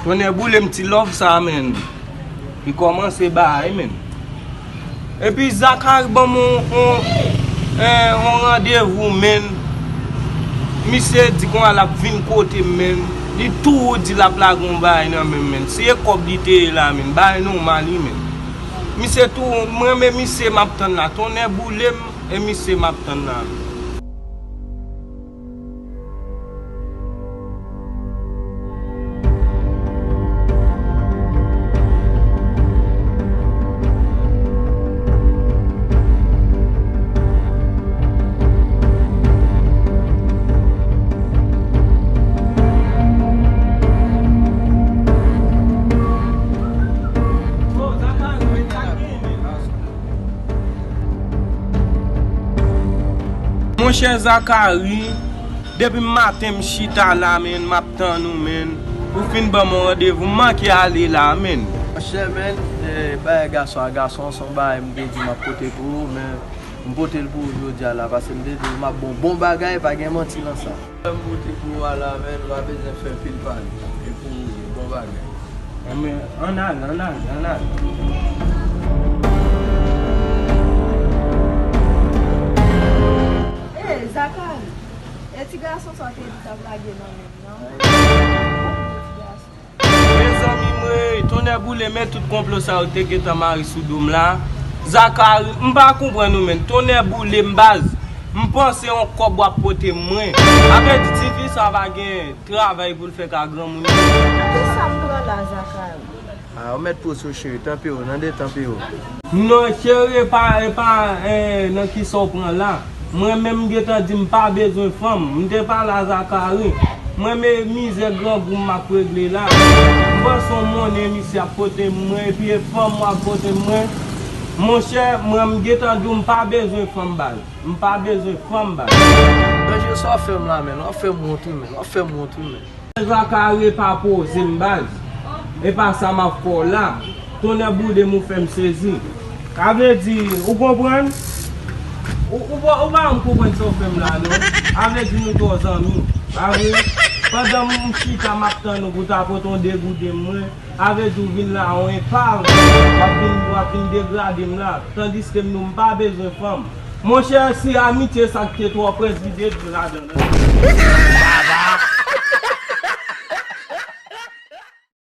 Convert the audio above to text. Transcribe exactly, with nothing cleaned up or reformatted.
Tonnè boule m, ti love sa, menn. Li kòmanse bay, menn. Epi Zakari ban m on, on, eh, on randevou, menn. Misye di konsa l ap vin kote m, menn. Li tou di l ap lage on bagay nan men m, menn. Se kòb li te ye la, menn. Bagay nòmal, wi, menn. Misye tou, mwen menm misye m ap tann la. Tonnè boule m, e misye m ap tann la. Monchè Zakari, depi maten m chita la, menn, m ap tann ou, menn. Ou fin ban m yon randevou, m manke ale la, menn. Monchè, menn, eh, bagay gason a gason, se yon bagay m te di m ap pote pou ou, men m pote l pou ou jodi a la, paske m te di w m ap ba w bon bagay, pa gen manti nan sa. M pote pou ou a la, menn, ou pa bezwen fè pil pale. E pou ou, bon bagay. Ann ale, ann ale, ann ale. Ey, Zakari, e ti gason sa w te di t ap lage nan men m nan? Ti gason. Mezanmi, mwen, tonnè boule, men tout konplo sa yo te gentan mare sou do m la. Zakari, m pa konprann ou, menn. Tonnè boule m, baz. M panse yon kòb w ap pote mwen. A vle di, tifi sa pa gen travay pou l fè ka granmoun. Kisa m pran la, Zakari? Ah, ou mèt poze w, cheri, tanpri w, nan de tanpri w. Non, cheri, e pa, e pa, eh, nan kisa w pran la. Mwen menm, m gentan di m pa bezwen fanm. M te pale a Zakari. Mwen, men mizè grangou m ap regle la. M panse yon monnen misye ap pote mwen, epi e fanm w ap pote mwen. Monchè, mwen, m gentan di w m pa bezwen fanm, baz. M pa bezwen fanm, baz. Danje sa w ap fè m la, menn. W ap fè m wont, wi, menn. W ap fè m wont, wi, menn. Zakari, e pa poze m, baz. E pa sa m ap fè w la. Tonnè boule m, ou fè m sezi. Sa vle di, ou konprann? Ou, ou, pa- ou pa janm konprann sa w fè m la, non. A vle di nou twò zanmi. Pa vre? Pandan m chita, m ap tann ou pou ta pote yon degouden mwen. A vle di w vin la, yon epav. W ap vin, w ap vin degrade m la. Tandiske m di w m pa bezwen fanm. Monchè, se amitye sa k te twò près, vide dlo ladan l.